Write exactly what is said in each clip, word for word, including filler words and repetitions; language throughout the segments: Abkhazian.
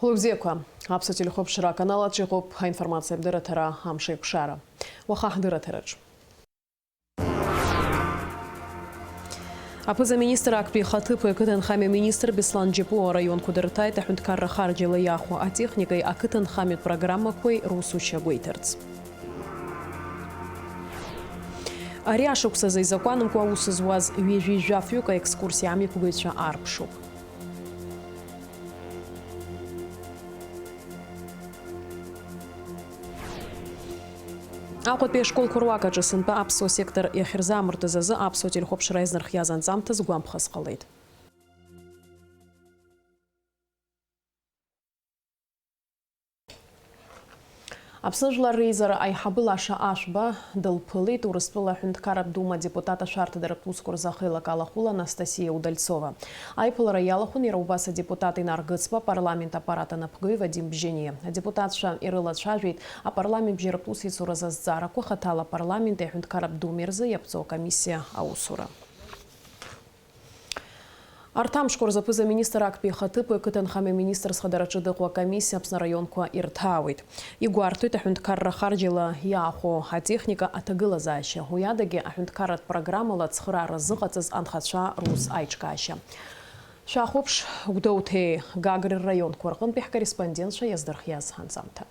Хәылбзиақәа, Аԥсуа телехәаԥшра аканал аҿы иҟоуп аинформациатә дырраҭара Амшеикәшара. Уаха ҳдырраҭараҿ. Аԥыза-министр актәи ихаҭыԥуаҩ ақыҭанхамҩа министр Беслан Џьапуа араионқәа дырҭааит аҳәынҭқарра харџьала иаахәо атехникеи ақыҭанхамҩатә программақәеи русушьа гәеиҭарц. Ари ашықәсазы изакәанымкәа аус зуаз ҩажәи жәафҩык аекскурсиа амҩаԥгаҩцәа аарԥшуп. Аҟәатәи ашколқәа руак аҿы сынтәа аԥсуа сектор иахьырзаамыртыз азы аԥсуа телехәаԥшра иазнархиаз анҵамҭа згәамԥхаз ҟалеит. Аԥсны Жәлар реизара аиҳабы Лаша Ашәба дылԥылеит Урыстәыла Аҳәынҭқарратә Дума адепутат ашәарҭадаратә усқәа рзы ахеилак алахәыла Анастасиа Удальцова. Аиԥылара иалахәын иара убас адепутат Инар Гыцба апарламент аппарат анапгыҩ Вадим Бжьаниа. Адепутатцәа ирылацәажәеит апарламент бжьаратә усеицуразы азҵаарақәа, хаҭала апарламенти Аҳәынҭқарратә Думеи рзы иаԥҵоу акомиссиа аусура. Арҭ амшқәа рзы аԥыза-министр актәи ихаҭыԥуаҩ ақыҭанхамҩа министр зхадараҿы дыҟоу акомиссиа Аԥсны араионқәа ирҭаауеит. Игәарҭоит аҳәынҭқарра харџьала иаахәо атехника аҭагылазаашьа, уи адагьы аҳәынҭқарратә программала ацхыраара зыҟаҵаз анхацәа рус аиҿкаашьа. Шәахәаԥш, Гәдоуҭеи Гагреи рраионқәа рҟынтәи ҳкорреспондентцәа иаздырхиаз анҵамҭа.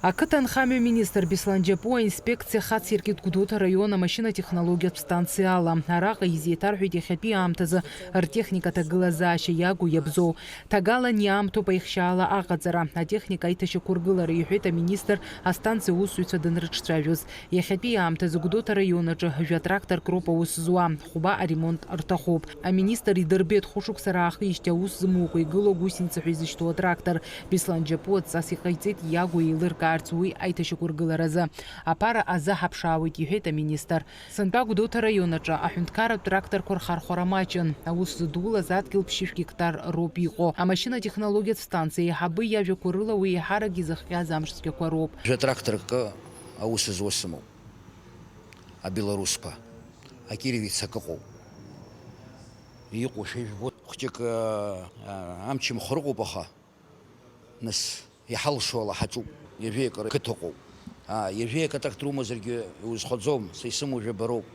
Ақыҭанхамҩа министр Беслан Џьапуа аинспекциа хациркит Гәдоуҭа араион амашьынатехнологиатә станциала. Араҟа изеиҭарҳәеит иахьатәи аамҭазы ртехника аҭагылазаашьа иагу иабзоу. Ҭагалан иаамҭоуп аихшьаала аҟаҵара, атехника аиҭашьақәыргылара, иҳәеит аминистр астанциа аусзуҩцәа данрыҿцәажәоз. Иахьатәи аамҭазы Гәдоуҭа араион аҿы жәа-тракторк роуп аус зуа, хәба аремонт рҭахуп. Аминистр идырбеит хәышықәса раахижьҭеи аус зымукәа игылоу гусеница ҳәа изышьҭоу атрактор. Беслан Џьапуа адҵас иҟаиҵеит иагу еилыркаарц уи аиҭашьақәыргыларазы. Аԥара азаҳаԥшаауеит, иҳәеит аминистр. Сынтәа Гәдоуҭа араион аҿы аҳәынҭқарратә тракторқәа рхархәара маҷын. Аус зыдулаз адгьыл ԥшьышә гектар роуп иҟоу. Амашьынатехнологиатә станциа аиҳабы иажәақәа рыла уи еиҳарак изыхҟьаз амш цәгьақәа роуп. Жәа-тракторк аус зуа сымоуп. Абелорусқәа, акировец акы ыҟоуп. Иҟоу шәа ижәбо, хәҷык, а, а, амчымхыр ыҟоуп, аха, нас, иҳалшо ала ҳаҿуп. Ҩажәеи акы рқыҭа ыҟоуп. А, ҩажәеи акы атрактор умазаргьы иузхәаӡом, са исымоу жәаба роуп.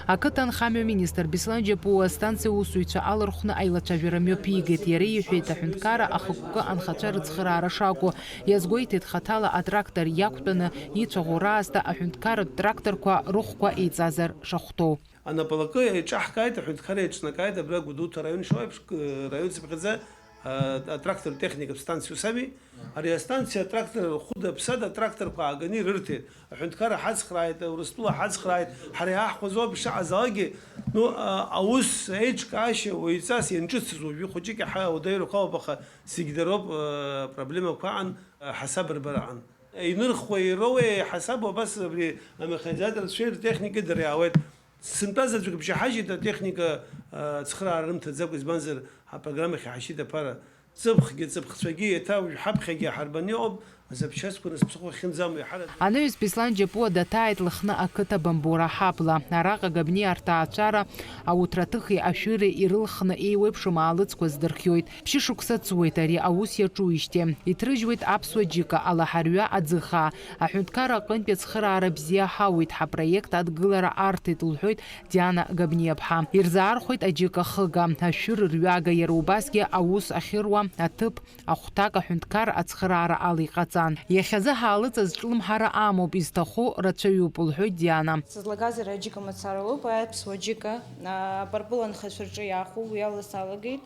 Ақыҭанхамҩа министр Беслан Џьапуа астанциа аусзуҩцәа алархәны аилацәажәара мҩаԥигеит. Иара иҳәеит, аҳәынҭқарра ахықәкы анхацәа рыцхыраара шакәу. Иазгәеиҭеит, хаҭала атрактор иақәтәаны ицәаӷәо раасҭа аҳәынҭқарратә тракторқәа рыхәқәа еиҵазар шахәҭоу. Анаплакы еиҿаҳкааит, аҳәынҭқарра еиҿнакааит, абра Гәдоуҭа араион ишыҟоу еиԥш, э, раион цыԥхьаӡа, э, атрактор техникатә станциа ус ами? Ари астанциа атрактор хәыда-ԥсада атракторқәа ааганы ирырҭеит. Аҳәынҭқарра ҳацхрааит, Урыстәыла ҳацхрааит, ҳара иҳаҳхәаз ауп ишыҟаз алагьы, ну, а, аус еиҿкаашьа уаҩҵас ианҿыцыз уажәы хәыҷык иаҳа ауадаҩрақәа ауп, аха зегь дароуп, э, проблемақәа аан, э, ҳасаб рбара аан. Инырхуеи ироуеи ҳасабу абас абри амеханизаторцәеи ртехникеи дара иаауеит. Сынтәа заҵәык бжьаҳажьит атехника, а, цхыраара рымҭаӡакәа, избанзар, апрограммахь иҳашьит аԥара. Ҵыԥхгьы ҵыԥхцәагьы еиҭа уажә ҳаԥхьагьы ҳарбаны иҟоуп, азапчастьқәа нас ԥсыхәа ахьынӡамоу иҳараӡам. Анаҩс Беслан Џьапуа даҭааит Лыхны ақыҭа Бамбора ҳабла. Араҟа Габниа рҭаацәара ауҭраҭыхи ашәыри ирылхны еиуеиԥшым аалыҵқәа здырхиоит. Ԥшьышықәса ҵуеит ари аус иаҿуижьҭеи. Иҭрыжьуеит аԥсуа џьыка, алаҳарҩа аӡы хаа. Аҳәынҭқарра аҟынтәи ацхыраара бзиа ҳауеит, ҳапроект адгылара арҭеит, лҳәоит Диана Габниаԥҳа. Ирзаархәеит аџьыка хыга, ашәыр рҩага, иара убасгьы аус ахьыруа аҭыԥ ахәҭак аҳәынҭқарра ацхыраара ала иҟаҵан. Иахьазы ҳаалыҵыз ҿлымҳара амоуп, изҭаху рацәаҩуп, лҳәоит Диана. Сызлагаз иара аџьыка мацара лоуп, аԥсуа џьыка, а, апарпыл анхацәа рҿы иаахәо, уи ала салагеит.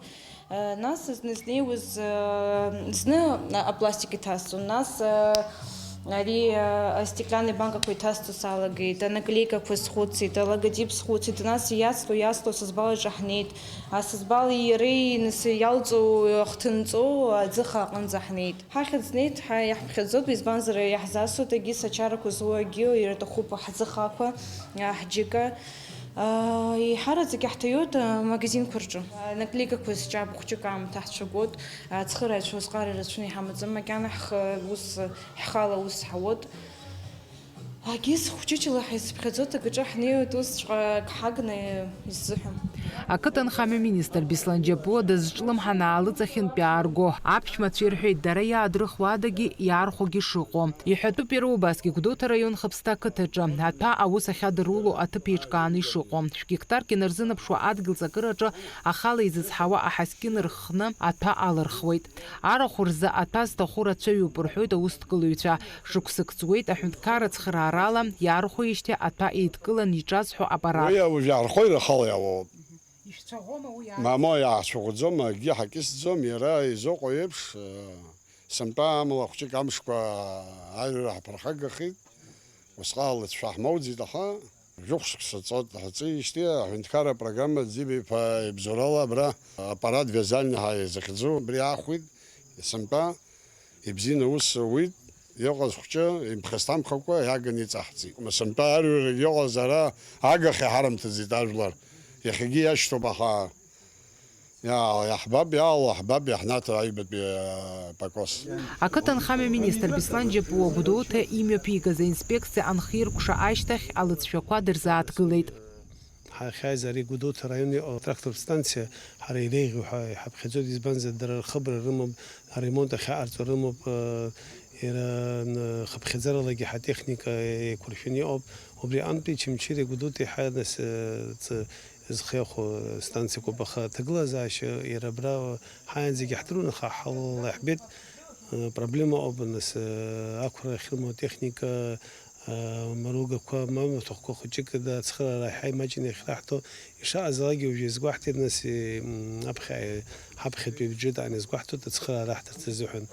Нас зны снеиуаз, зны апластик иҭасҵон, нас ари астеклянный банкақәа иҭасҵо салагеит, анаклейкақәа схәыцит, алоготип схәыцит, нас иацло, иацло асызбал аҿы ҳнеит. Асызбали иареи нас иалҵуа ахҭынҵо аӡыха аҟынӡа ҳнеит. Ҳахьӡ ҳнеит, ҳа-, иаҳԥхьаӡоит, избанзар, иаҳзасуеит, егьыс ачарақәа зуа егьи ирҭахуп ҳӡыхақәа, ҳџьыка. Аа, еиҳараӡак иаҳҭаиоит, аа, амагазинқәа рҿы. Наклейкақәа зҿаб хәҷык аамҭа ҳцәагоит, ацхырааҩцәа усҟар ирацәаны иҳамаӡам, макьана ҳхы ус, ҳхала ус ҳауеит. Агьыс хәҷыҷла ҳаицыԥхьаӡоит, акаҿы ҳнеиуеит, усҵәҟьа ак ҳагны иззыҳәам. Ақыҭанхамҩа министр Беслан Џьапуа дазҿлымҳан аалыҵ ахьынтә иаарго аԥшәмацәа ирҳәеит, дара иаадрыхуадагьы иаархәогьы шыҟоу. Иҳәатәуп иара убасгьы Гәдоуҭа раион Хыԥсҭа ақыҭаҿы аҭәа аус ахьадыруло аҭыԥ еиҿкааны ишыҟоу. Шә-гектарк инарзынаԥшуа адгьыл ҵакыраҿы ахала изызҳауа аҳаскьын рхны аҭәа алырхуеит. Арахә рзы аҭәа зҭаху рацәаҩуп, рҳәоит аусҭгылаҩцәа. Шықәсык ҵуеит аҳәынҭқарра цхыраарала иаархәеижьҭеи аҭәа еидкылан иҿазҳәо аппарат. Уи уажә иаархәеит, рхала иаауоуп. Ишәцәаӷәома уи? Мамоу, иаҳцәаӷәӡом, акгьы ҳакьысӡом, иара изыҟоу еиԥш, э, сынтәа амла хәҷык амшқәа аҩра ҳаԥырхагахеит, усҟан алыҵшәа ҳмоуӡеит, аха жәохә шықәса ҵуеит ҳаҵеижьҭеи аҳәынҭқарра программа Ӡиба-иԥа Ибзоурал абра аппарат вязальный ҳәа изыхьӡу абри аахәеит, сынтәа. Ибзианы аус ауит, иҟаз хәҷы имԥхасҭамхакәа иаганы иҵаҳҵеит. Сынтәа арҩарагь иҟаз ара агахьы ҳарымҭаӡеит ажәлар. Иахьагьы иашьҭоуп, аха иа-, иаҳбап, иаало ҳбап, иаҳнаҭо аҩбатәи, а, пакос. Ақыҭанхамҩа министр Беслан Џьапуа Гәдоуҭа имҩаԥигаз аинспекциа анхиркәша ашьҭахь алыҵшәақәа дырзааҭгылеит. Ҳахьааиз ари Гәдоуҭа араион иҟоу атрактортә станциа ҳара иреиӷьу ҳәа иҳаԥхьаӡоит, избанзар, дара рхыбра рымоуп, аремонт ахьаҟарҵо рымоуп, э, иара, н-, хыԥхьаӡаралагьы ҳатехника еиқәыршәаны иҟоуп. Убри аҟынтәи Чымчыреи Гәдоуҭеи ҳа, нас, э, ҵ-, зхы иахәо станциақәоуп, аха аҭагылазаашьа иара абра ҳааиаанӡагьы ҳдыруан, аха ҳалалаҳбеит, э, проблема ыҟоуп, нас, э, ақәра ахьрымоу атехника, Амаругақәа, амаҭәахәқәа хәыҷык, да, ацхыраара ҳаимаҷны иахьраҳҭо, ишаҟазалакгьы уажә иазгәаҳҭеит, нас, и, м, аԥхьа, ҳаԥхьатәи абиуџьет аан иазгәаҳҭоит ацхыраара раҳҭарц азыҳәан.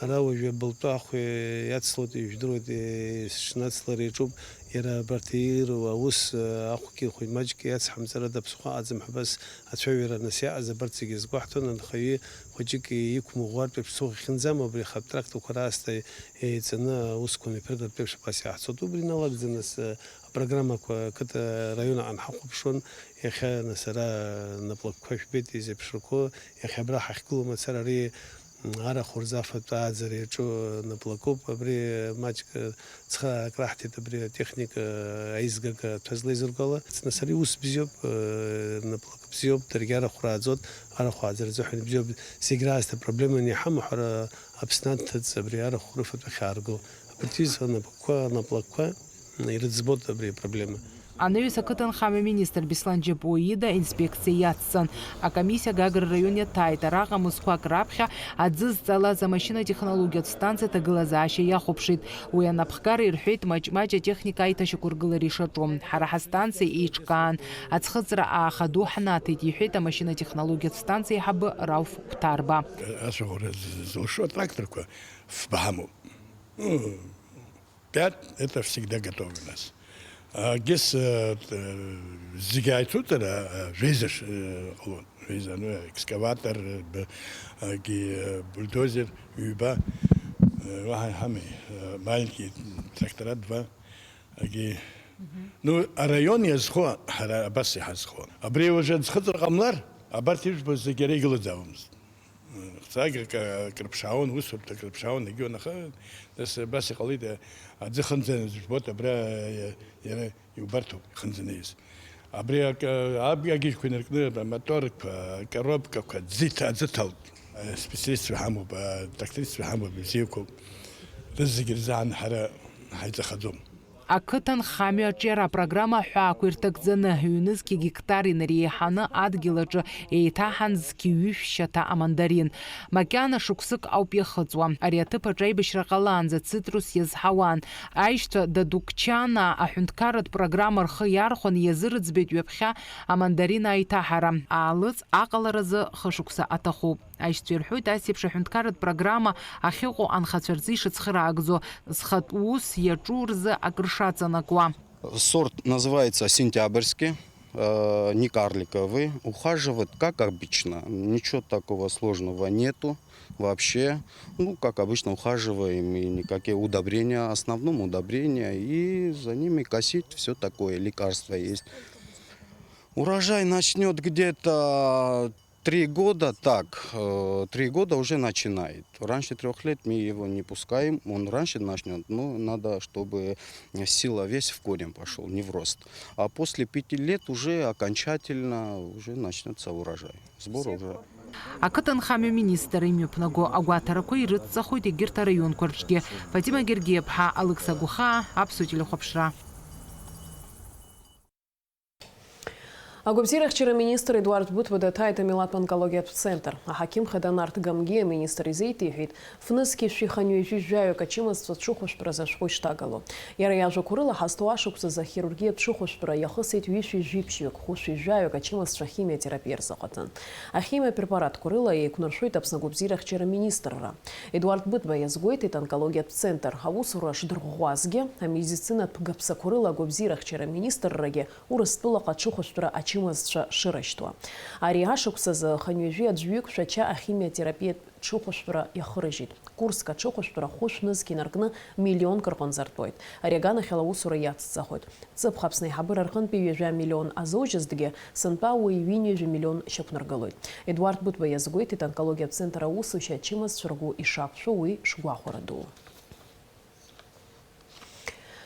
Ара уажәы абылтәы ахә иацлоит, ижәдыруеит, и, шнацлар иаҿуп, иара абарҭ иируа аус, ахәгьы хәыҷ-маҷк иацҳамҵарада ԥсыхәа аӡам ҳәа абас ацәажәара, нас, иаҟаз абарҭ зегьы иазгәаҳҭон, анхаҩы хәыҷык иқәмыӷәӷәартә еиԥш ԥсыхәа ахьынӡам, убри ахатә трактор-қәа раасҭа еиҵаны аусқәа мҩаԥыргартә еиԥш абас иаҳцоит. Убри иналагӡаны нас, э, апрограммақәа ақыҭа, араион аҟны ҳахәаԥшуан. Иахьа нас ара наплакқәа жәбеит изеиԥшрақәоу. Иахьа абра ҳахьгылоу мацара ари, м, арахә рзы афатә ааӡара иаҿу наплакуп. Абри маҷк, э, цхыраарак раҳҭеит абри атехника, э, аизгага аҭәа злеизырго ала. Нас ари ус бзиоуп, э, наплак бзиоуп, даргьы арахә рааӡоит, арахә ааӡара азыҳәан ибзиоуп. Зегь раасҭа проблеманы иҳамоу ҳара Аԥсны аҭыҵ абри арахә рыфатә ахьаарго. Абарҭ изқәа напқәа, наплакқәа ирыӡбоит абри апроблема. Анаҩс ақыҭанхамҩа министр Беслан Џьапуа ида инспекциа иацҵан. Акомиссиа Гагра раион иаҭааит, араҟа мызқәак раԥхьа аӡы зҵалаз амашьына-технологиатә станциа аҭагылазаашьа иахәаԥшит. Уи анапхгара ирҳәеит маҷ-маҷ атехника аиҭашьақәыргылара ишаҿу. Ҳара ҳастанциа еиҿкаан, аӡхыҵра аахаду ҳнаҭеит, иҳәеит амашьына-технологиатә станциа аиҳабы Рауф Қәҭарба. Ацәаӷәара зылшо атракторқәа фба ҳамоуп. Ну, пять, это всегда готовы у нас. А гес, э, э, зегь ааицуҵар, а, а, жәеиза ш-, э, ҟалон. Жәеиза, ну, экскаватор, э, б-, а, ги, э, бульдозер, ҩба, э, уаҳа иҳамеи, э, маленькие трактора два, а ги. Ну, араион иазхо, ҳара абас иҳазхо. Абри уажәы аӡхыҵра ҟамлар, абарҭ ижәбо зегь ара игылаӡаауамызт. Хҵаагьы акы-, акрыԥшаауан, усурҭа акрыԥшаауан, егьиуан, аха нас абас иҟалеит, аӡы хынӡаны жәбоит, абра иара иубарҭоуп, ихынӡаны ииз. Абри акы-, аб-, агьежьқәа инаркны, амоторқәа, акоробкақәа, ӡы иҭ-, аӡы ҭалт. Специалистцәа ҳамоуп, атрактористцәа ҳамоуп, ибзиақәоуп. Рызегь рзы ан ҳара ҳаиҵахаӡом. Ақыҭанхамҩа аҿиара апрограмма аҳәаақәа ирҭагӡаны, ҩнызқьи гектар инареиҳаны адгьыл аҿы еиҭаҳан зқьи ҩышә шьаҭа амандарин. Макьана шықәсык ауп иахыҵуа. Ари аҭыԥ аҿы аибашьра ҟалаанӡа цитрус иазҳауан. Аишьцәа Дадукчана аҳәынҭқарратә программа рхы иархәаны иазырӡбеит ҩаԥхьа амандарин аиҭаҳара. Аалыҵ аҟаларазы хышықәса аҭахуп. Аишьцәа ирҳәоит, ас еиԥш аҳәынҭқарратә программа ахьыҟоу анхацәа рзы ишыцхыраагӡо, зхатә ус иаҿу рзы акры шаҵанакуа. Сорт называется сентябрьский, э, не карликовый. Ухаживать, как обычно, ничего такого сложного нету вообще. Ну, как обычно, ухаживаем, и никакие удобрения, в основном удобрения, и за ними косить, все такое, лекарства есть. Урожай начнёт где-то Три года так, э, три года уже начинает. Раньше трёх лет мы его не пускаем, он раньше начнёт, но надо, чтобы сила весь в корень пошёл, не в рост. А после пяти лет уже окончательно уже начнётся урожай. Сбор уже. Ақыҭанхамҩа министр имҩаԥнаго агәаҭарақәа ирыдҵахоит егьырҭ араионқәа рҿгьы. Фатима Гергиаԥҳа, Алықьса Гәхаа, Аԥсуа телехәаԥшра. Агәабзиарахьчара аминистр Едуард Быҭәба даҭааит амилаҭтә онкологиатә центр. Аҳақьым хада Нарҭ Гамгиа аминистр изеиҭеиҳәеит, фнызқьи шәи хынҩажәи жәаҩык ачымазцәа ҭшәыхәышәтәразы ашәҟәы ишҭагало. Иара иажәақәа рыла, ҳазҭоу ашықәсазы ахирургиатә ҭшәыхәышәтәра иахысит ҩышәи жәиԥшьҩык, хәышәи жәаҩык ачымазцәа ахимиотерапиа рзыҟаҵан. Ахимиапрепаратқәа рыла еиқәнаршәоит Аԥсны агәабзиарахьчара аминистрра. Едуард Быҭәба иазгәеиҭеит онкологиатә центр аусура шдырӷәӷәазгьы, амедицинатә гаԥсақәа рыла агәабзиарахьчара аминистррагьы Урыстәылаҟа аҽыхәышәтәра ачымазцәа шырышьҭуа. Ари ашықәсазы хынҩажәи аӡәҩык Шәача ахимиотерапиатә ҽыхәышәтәра иахырыжьит. Курск аҽыхәышәтәра хәышә нызқь инаркны миллионк рҟынӡа артәоит. Ари аганахьала аусура иацҵахоит. Ҵыԥх Аԥсны аиҳабыра рҟынтәи ҩажәа миллион азоужьызҭгьы, сынтәа уи ҩынҩажәа миллион шьақәнаргылоит. Едуард Быҭәба иазгәеиҭеит онкологиатә центр аусушьа ачымазцәа ргәы ишақәшәо уи шгәахәара дуу.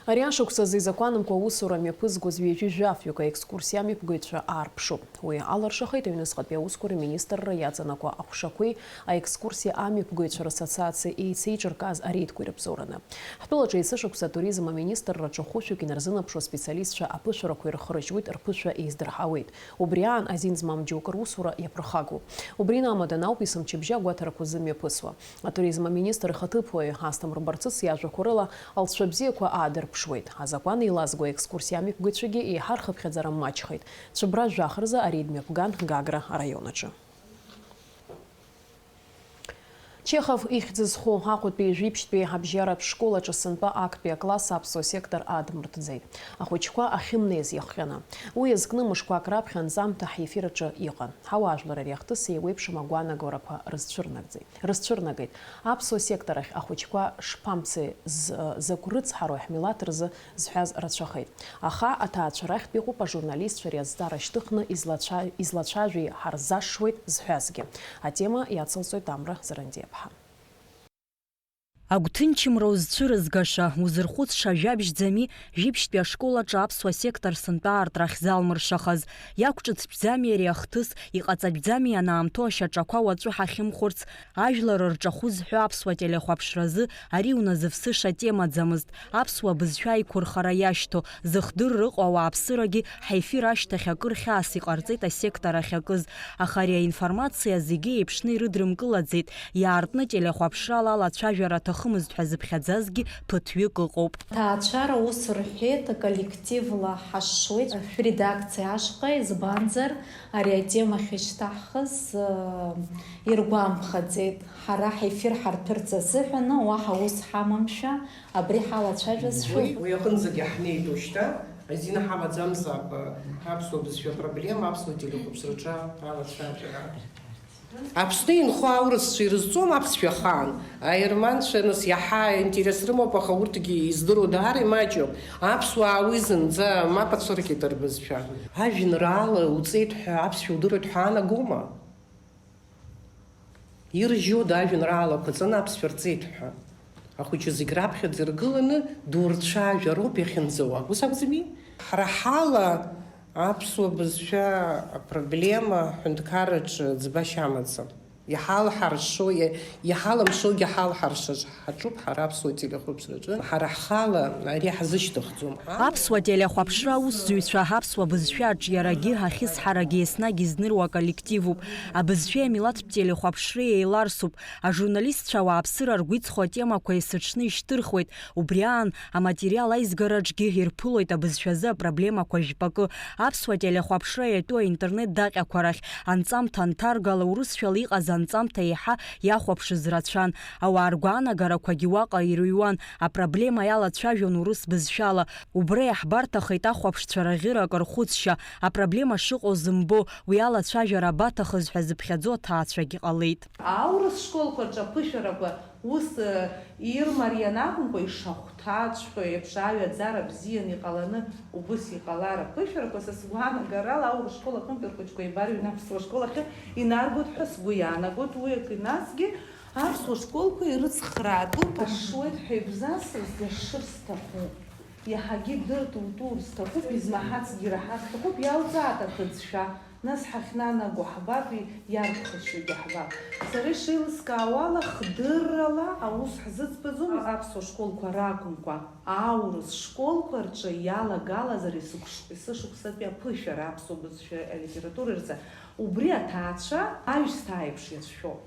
Ари ашықәсазы изакәанымкәа аусура мҩаԥызгоз ҩажәи жәафҩык аекскурсиа амҩаԥгаҩцәа аарԥшуп. Уи алыршахеит аҩныҵҟатәи аусқәа рминистрра иаҵанакуа аҟәшақәеи аекскурсиа амҩаԥгаҩцәа рассоциациа еицеиҿыркааз ареидқәеи рыбзоураны. Ҳтәылаҿы есышықәса атуризм аминистрраҿы хәышәҩык инарзынаԥшуа специалистцәа аԥышәарақәа ирхырыжьуеит, рԥышәа еиздырҳауеит. Убри аан азин змам џьоукы русура иаԥырхагоуп. Убри инамаданы ауп есымчыбжьа агәаҭарақәа зымҩаԥысуа. Атуризм аминистр ихаҭыԥуаҩ Асҭамыр Барцыц иажәақәа рыла, алҵшәа бзиақәа аадырԥшуеит. Азакәан еилазго аекскурсиа амҩаԥгаҩцәагьы еиҳа рхыԥхьаӡара маҷхеит. Цәыбра жәаха рзы ареид мҩаԥган Гагра араион аҿы. Чехов ихьӡ зху Аҟәатәи жәиԥшьтәи абжьаратә школ аҿы сынтәа актәи акласс аԥсуа сектор аадмыртӡеит. Ахәыҷқәа ахьымнеиз иахҟьаны. Уи иазкны мышқәак раԥхьа анҵамҭа ҳефир аҿы иҟан. Ҳауаажәлар ари ахҭыс еиуеиԥшым агәаанагарақәа рызцәырнагӡеит. Рызцәырнагеит. Аԥсуа сектор ахь ахәыҷқәа шԥамцеи, з-, закә рыцҳарои ҳмилаҭ рзы зҳәаз рацәахеит. Аха аҭаацәа рахьтә иҟоуп ажурналистцәа ари азҵаара шьҭыхны излацәа-, излацәажәеи ҳарзашшуеит зҳәазгьы. Атема иацылҵоит Амра Зарандиаԥҳа. Агәҭынчымра узцәырызгаша, узырхәыцша жәабжьӡами, жәиԥшьтәи ашкол аҿы аԥсуа сектор сынтәа аартра ахьзалмыршахаз? Иақәҿыҭтәӡами ари ахҭыс, иҟаҵатәӡами ианаамҭоу ашьаҿақәа уаҵәы ҳахьымхәырц? Ажәлар рҿахәы зҳәо аԥсуа телехәаԥшразы ари уназывсыша темаӡамызт. Аԥсуа бызшәа аиқәырхара иашьҭоу, зыхдырра ыҟоу ауааԥсырагьы ҳефир ашьҭахь акыр хьаас иҟарҵеит асектор ахь акыз. Аха ари аинформациа зегьы еиԥшны ирыдрымкылаӡеит, иаартны телехәаԥшрала алацәажәара аҭахымызт ҳәа зыԥхьаӡазгьы ԥыҭҩык ыҟоуп. Ҭаацәара ус рҳәеит, аколлективла ҳашшуеит шәредакциа ашҟа, избанзар, ари атема ахьышьҭаҳхыз, э, иргәамԥхаӡеит. Ҳара ҳефир ҳартәырц азыҳәан уаҳа ус ҳамамшәа, абри ҳалацәажәазшәа. Уи, уи аҟынӡагьы ҳнеит уажәшьҭа, азин ҳамаӡамзаап, аԥсуа бызшәа апроблема, аԥсуа телехәаԥшраҿы алацәажәара. Аԥсны инхо аурысцәа ирызҵом аԥсшәа ахаан. Аерманцәа, нас, иаҳа интерес рымоуп, аха урҭгьы издыруа даара имаҷҩуп. Аԥсуаа уи зынӡа мап ацәыркит рбызшәа. Ажәеинраала уҵеит ҳәа аԥсшәа удыруеит ҳәа аанагома? Иржьода ажәеинраалақәа ҵаны аԥсшәа рҵеит ҳәа? Ахәыҷы зегь раԥхьаӡа иргыланы дурцәажәароуп иахьынӡауа. Ус акәӡами? Ҳара ҳала аԥсуа бызшәа апроблема аҳәынҭқарраҿы ӡбашьа амаӡам. Иҳалҳаршо, иа-, иҳалымшогьы ҳалҳаршаҿ ҳаҿуп ҳара аԥсуа телехәаԥшраҿы. Ҳара ҳхала ари ҳзышьҭыхӡом. Аԥсуа телехәаԥшра аусзуҩцәа аԥсуа бызшәа аҿиарагьы ахьысҳарагьы еснагь изныруа аколлективуп. Абызшәеи амилаҭтә телехәаԥшреи еиларсуп. Ажурналистцәа ауааԥсыра ргәы иҵхо атемақәа есыҽны ишьҭырхуеит. Убри аан, аматериал аизгараҿгьы ирԥылоит абызшәазы апроблемақәа жәпакы. Аԥсуа телехәаԥшра иатәу аинтернет даҟьақәа рахь анҵамҭа анҭаргала, урысшәала иҟаз анҵамҭа еиҳа иахәаԥшыз рацәан. Ауаа ргәаанагарақәагьы уаҟа ирыҩуан, апроблема иалацәажәон урыс бызшәала. Убра иаҳбарҭахеит ахәаԥшцәа рӷьырак рхәыцшьа, апроблема шыҟоу зымбо, уи алацәажәара абаҭахыз ҳәа зыԥхьаӡо аҭаацәагьы ҟалеит. Аурыс школқәа рҿы аԥышәарақәа Ус, э, ирмариан акәымкәа, ишахәҭаҵәҟьо еиԥш аҩаӡара бзиан иҟаланы убыс иҟалар аԥышәарақәа, са сгәаанагарала, аурыс школ аҟынтәи рхәыҷқәа еибарыҩны аԥсуа школ ахьы инаргоит ҳәа сгәы иаанагоит. Уи акы насгьы аԥсуа школқәа ирыцхраатәуп, ашуеит ҳәа ибзасыз, иашыр сҭахуп. Иаҳагьы дыртутур сҭахуп, измаҳацгьы ираҳар сҭахуп, иалҵааит аҭыӡшәа. Нас ҳахьнанаго ҳбап, иарԥхашьогьы ҳбап. Сара ишеилыскаауала, хдыррала аус ҳзыӡбаӡом аԥсуа школқәа ракәымкәа, аурыс школқәа рҿы иалагалазар есықәш-, есышықәсатәи аԥышәара аԥсуа бызшәа алитература рзы, убри аҭаацәа аҩсҭаа еиԥш иацәшәоуп.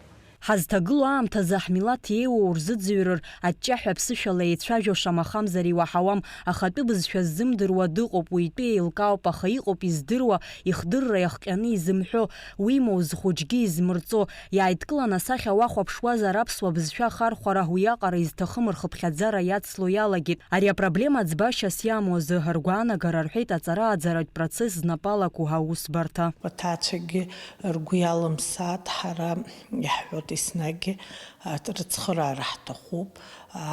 Ҳазҭагылоу аамҭазы ҳмилаҭ еиуоу рзыӡырҩыр, аҷҷаҳәа аԥсышәала еицәажәо шамахамзар иуаҳауам, ахатәы бызшәа ззымдыруа дыҟоуп, уи итәы еилкаауп, аха иҟоуп издыруа, ихдырра иахҟьаны изымҳәо, уимоу, зхәыҷгьы измырҵо. Иааидкыланы асахьа уахәаԥшуазар, аԥсуа бызшәа ахархәара уиаҟара изҭахым рхыԥхьаӡара иацло иалагеит. Ари апроблема ӡбашьас иамоу азы ргәаанагара рҳәеит аҵара-ааӡаратә процесс знапы алаку аусбарҭа. Аҭаацәагьы ргәы иалымсааит, ҳара иаҳҳәоит еснагь, а, рыцхыраара ҳҭахуп.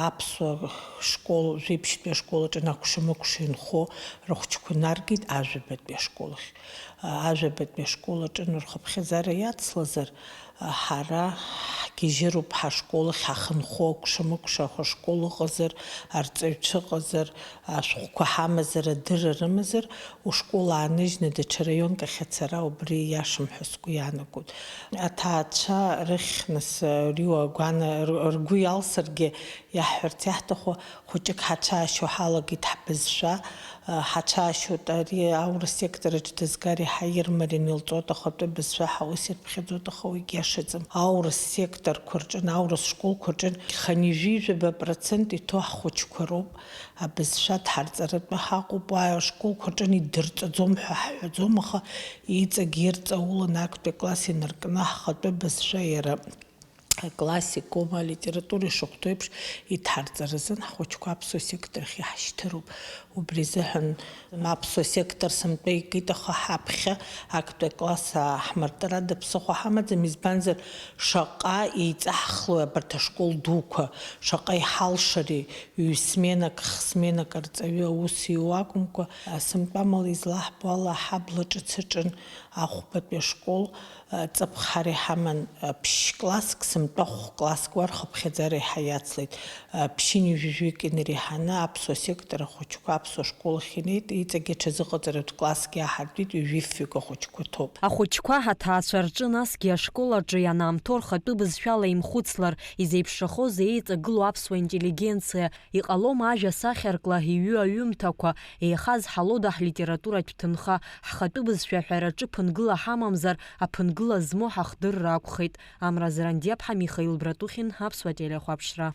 Аԥсуа школ, жәибжьтәи ашкол аҿы накәша-мыкәша инхо рыхәҷқәа наргеит ажәабатәи ашкол ахь. А, ажәабатәи ашкол аҿы рхыԥхьаӡара иацлазар, а, ҳара ҳгьежьыроуп ҳашкол ахь ҳахьынхо, акәша-мыкәша ашкол ыҟазар, арҵаҩцәа ыҟазар, ашәҟәқәа ҳамазар, адырра рымазар, ушкол ааныжьны даҽа раионк ахь ацара убри иашам ҳәа сгәы иаанагоит. Аҭаацәа рыхь, нас, Риуа агәана-, р-, ргәы иалсыргьы, иаҳҳәарц иаҳҭаху, хәыҷык ҳацәаашьо ҳалагеит ҳбызшәа, ҳацәаашьоит, ари аурыс сектор аҿы дызгар иаҳа ирмарианы илҵуеит ахатәы бызшәа, ҳаус ирԥхьаӡоит, аха уигьы иашаӡам. Аурыс секторқәа рҿы, аурыс школқәа рҿы хынҩажәижәаба процент иҭоу ҳхәыҷқәа роуп. Абызшәа дҳарҵаратәы ҳаҟоуп, уа ашколқәа рҿы идырҵаӡом ҳәа ҳҳәаӡом, аха иҵегь ирҵаулан актәи акласс инаркны ҳхатәы бызшәа иара аклассикома, алитература ишахәҭоу еиԥш идҳарҵаразын ҳхәыҷқәа аԥсуа сектор ахь иаҳшьҭыроуп. Убри азыҳәан аԥсуа сектор сынтәа икит, аха ҳаԥхьа актәи акласс ааҳмыртырада ԥсыхәа ҳамаӡам, избанзар, шаҟа еиҵаҳхлои абарҭ ашкол дуқәа, шаҟа иҳалшари, ҩ-сменак, х-сменак арҵаҩы аус иоуа акәымкәа, сынтәа амала излаҳбо ала, ҳабла ҿыц аҿын ахәбатәи ашкол, ҵыԥх ҳара иҳаман, ԥшь-класск, сынтәа хә-класск, уа рхыԥхьаӡара еиҳа иацлеит. Ԥшьынҩажәижәик инареиҳаны аԥсуа сектор ахәыҷқәа аԥсуа школ ахь инеит, иҵегь аҽазыҟаҵаратә класск иаҳартәеит, ҩажәи фҩык ахәыҷқәа ҭоуп. Ахәыҷқәа ҳаҭаацәа рҿы насгьы ашкол аҿы ианаамҭоу рхатәы бызшәала имхәыцлар, изеиԥшрахозеи еиҵагылоу аԥсуа интеллигенциа, иҟалома ажәа сахьаркла иҩу аҩымҭақәа, еиҳа зҳалода ҳлитературатә ҭынха, ҳхатәы бызшәа аҳәараҿы ԥынгыла ҳамамзар, аԥынгыла змоу ҳахдырра акәхеит. Амра Зрандиаԥҳа, Михаил Братухин, Аԥсуа телехәаԥшра.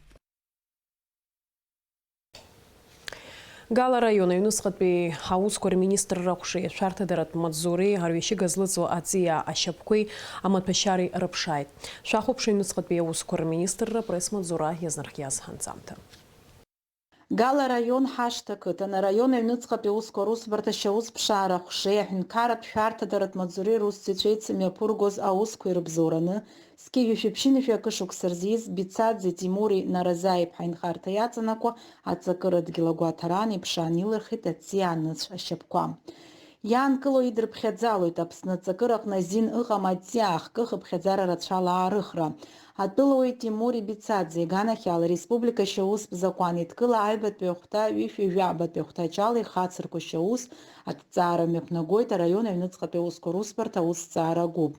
Гала араион аҩныҵҟатәи аусқәа рминистрра аҟәшеи ашәарҭадаратә маҵзуреи арҩашьыга злыҵуа аҵиаа ашьапқәеи амаҭәашьареи рыԥшааит. Шәахәаԥш аҩныҵҟатәи аусқәа рминистрра апресс-маҵзура иазнархиаз анҵамҭа. Гала араион Ҳашҭа қыҭан араион аҩныҵҟатәи аусқәа русбарҭа ашьаус ԥшаара аҟәшеи аҳәынҭқарратә шәарҭадаратә маҵзуреи русзуҩцәа еицымҩаԥыргоз аусқәа ирыбзоураны, зқьи жәшәи ԥшьынҩажәи акы шықәса рзы ииз Бицаӡе Тимури Наразаи-иԥҳа инхарҭа иаҵанакуа аҵакыра дгьыл агәаҭараан иԥшаан илырхит аҵиаа ныцә ашьапқәа. Иаанкыло идырԥхьаӡалоит Аԥсны аҵакыраҟны азин ыҟам аҵиаа ахкы хыԥхьаӡара рацәала аарыхра. Атәылауаҩ Тимури Бицаӡе иганахьала ареспублика ашьаустә закәан еидкыла аҩбатәи ахәҭа ҩышәи жәаба-тәи ахәҭаҷ ала ихацырку ашьаус аҭҵаара мҩаԥнагоит араион аҩныҵҟатәи аусқәа русбарҭа аусҭҵаара агәыԥ.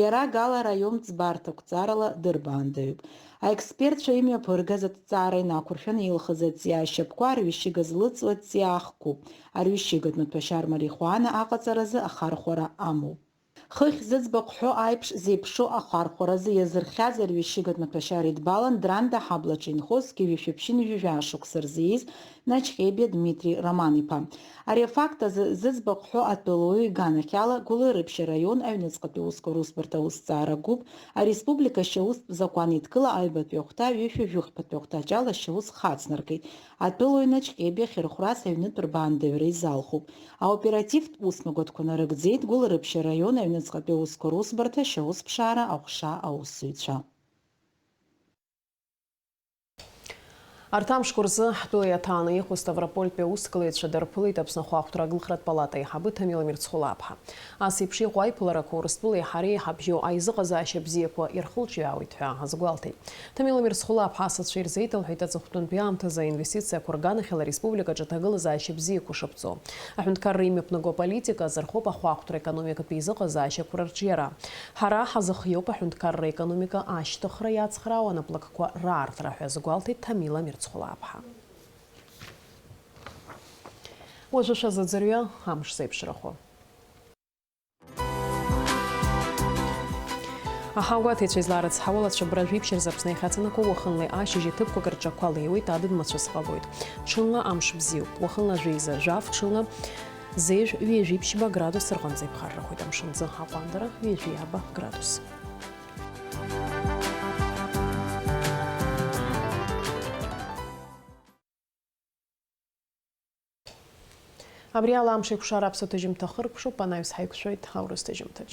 Иара Гала араион ӡбарҭа ақәҵарала дырбаандаҩуп. Аекспертцәа имҩаԥыргаз аҭҵаара инақәыршәаны илхыз аҵиаа шьапқәа арҩышьыга злыҵуа аҵиаа ахкуп. Арҩышьыгатә маҭәашьар марихуана аҟаҵаразы ахархәара амоуп. Хыхь зыӡбахә ҳәо аиԥш зеиԥшу ахархәаразы иазырхиаз арҩышьыгатә маҭәашьар идбалан Дранда ҳаблаҿы инхоз зқьи жәшәи ԥшьынҩажәи жәаа шықәса рзы ииз Начхебиа Дмитри Роман-иԥа. Ари афакт азы зыӡбахә ҳәо атәылауаҩ иганахьала Гәылрыԥшь араион аҩныҵҟатәи аусқәа русбарҭа аусҭҵаара гәыԥ, ареспублика ашьаустә закәан еидкыла аҩбатәи ахәҭа ҩышәи жәохәбатәи ахәҭаҷ ала ашьаус хацнаркит. Атәылауаҩ Начхебиа ахьырхәрас аҩнытә рбаандаҩра изалхуп. Аоперативтә усмҩаԥгатәқәа нарыгӡеит Гәылрыԥшь араион аҩныҵҟатәи аусқәа русбарҭа ашьаус ԥшаара аҟәша аусзуҩцәа. Арҭ амшқәа рзы ҳтәыла иаҭааны иҟоу Ставропольтәи аусқәлаҩцәа дырԥылеит Аԥсны ахәаахәҭра аглыхратә палата аиҳабы Ҭамила Мирцхәлаԥҳа. Ас еиԥш иҟоу аиԥыларақәа Урыстәылеи ҳареи иҳабжьоу аизыҟазаашьа бзиақәа ирхылҿиаауеит ҳәа азгәалҭеит. Ҭамила Мирцхәлаԥҳа асасцәа ирзеиҭалҳәеит аҵыхәтәантәи аамҭазы аинвестициақәа рганахьала ареспубликаҿы аҭагылазаашьа бзиақәа шаԥҵоу. Аҳәынҭқарра имҩаԥнаго аполитика азырхоуп ахәаахәҭра економикатә еизыҟазаашьақәа рырҿиара. Ҳара ҳазыхиоуп аҳәынҭқарра економика ашьҭыхра иацхраауа анаплакқәа раартра ҳәа азгәалҭеит Ҭамила Мирцхәлаԥҳа. Уажәы шәазыӡырҩы амш зеиԥшрахо. Аҳауа гәаҭеицәа изларыцҳауа, лацәа бра жәиԥшь рзы Аԥсны иахьаҵанакуа уахынлеи ашьыжьи ҭыԥқәак рҿақәа леиуеит, адыд мацәыс ҟалоит. Ҽынла амш бзиоуп, уахынла жәеиза жәаф, ҽынла зежә ҩажәи ԥшьба градус рҟынӡа иԥхаррахоит, амшынӡы аҟәандара ҩажәи ааба градус. Абри ала амш еиқәшара аԥсуа ҭыжьымҭа хыркәшоуп, анаҩс ҳаиқәшәоит аурыс ҭыжьымҭаҿ.